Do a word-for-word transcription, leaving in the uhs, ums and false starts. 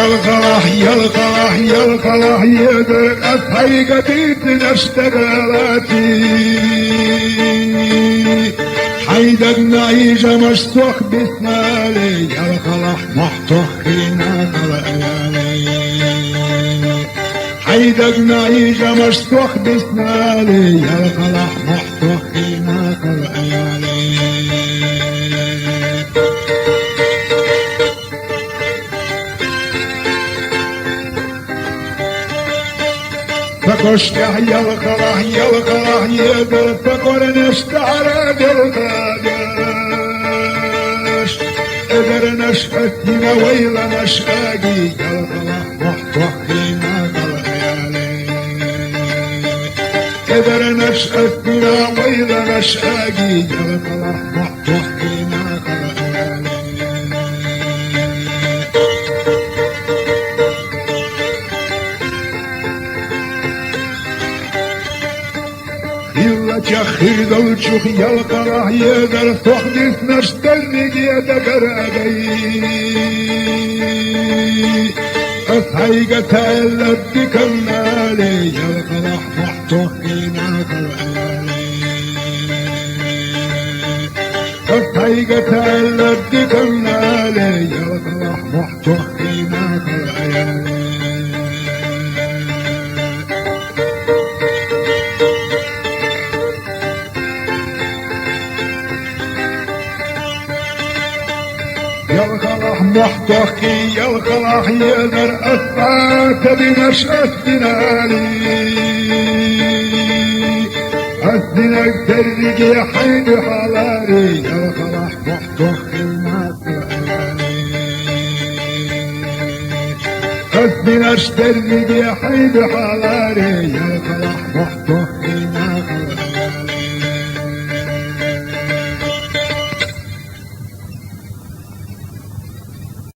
Ялхалахь, ялхалахь, ялхалахь, едар ас хьайга дийцинарш дагадалаций. Хьай дагна ийжамаш сох биснали, ялхалахь, мохь тоххийна хала аяле. Хьай дагна ийжамаш сох биснали, ялхалахь, мохь тоххийна хала аяле. Пакоштяхь ялхалахь, ялхалахь, едар пакорнеш тара делхадеш. Эдернаш аттина вайланаш аги, ялхалахь, мохь тоххийна хала аяле. Эдернаш аттина вайланаш аги, ялхалахь, мохь тоххийна хала аяле. Хиллача хирдалчух ялхалахь, едар сох биснарш дерриге дагара агай. Ас хьайга таьлла диканнали, ялхалахь, мохь тоххийна хала аяле. Ас хьайга таьлла диканнали, ялхалахь, мохь тоххийна хала аяле. Ялхалахь, мохь тоххий, ялхалахь, едар ас цӀа табинарш ас динали. Ас динарг дерриге хьайна хьалари, ялхалахь, мохь тоххийна хала аяле. Ас динарш дерриге хьайна хьалари, ялхалахь, мохь тоххийна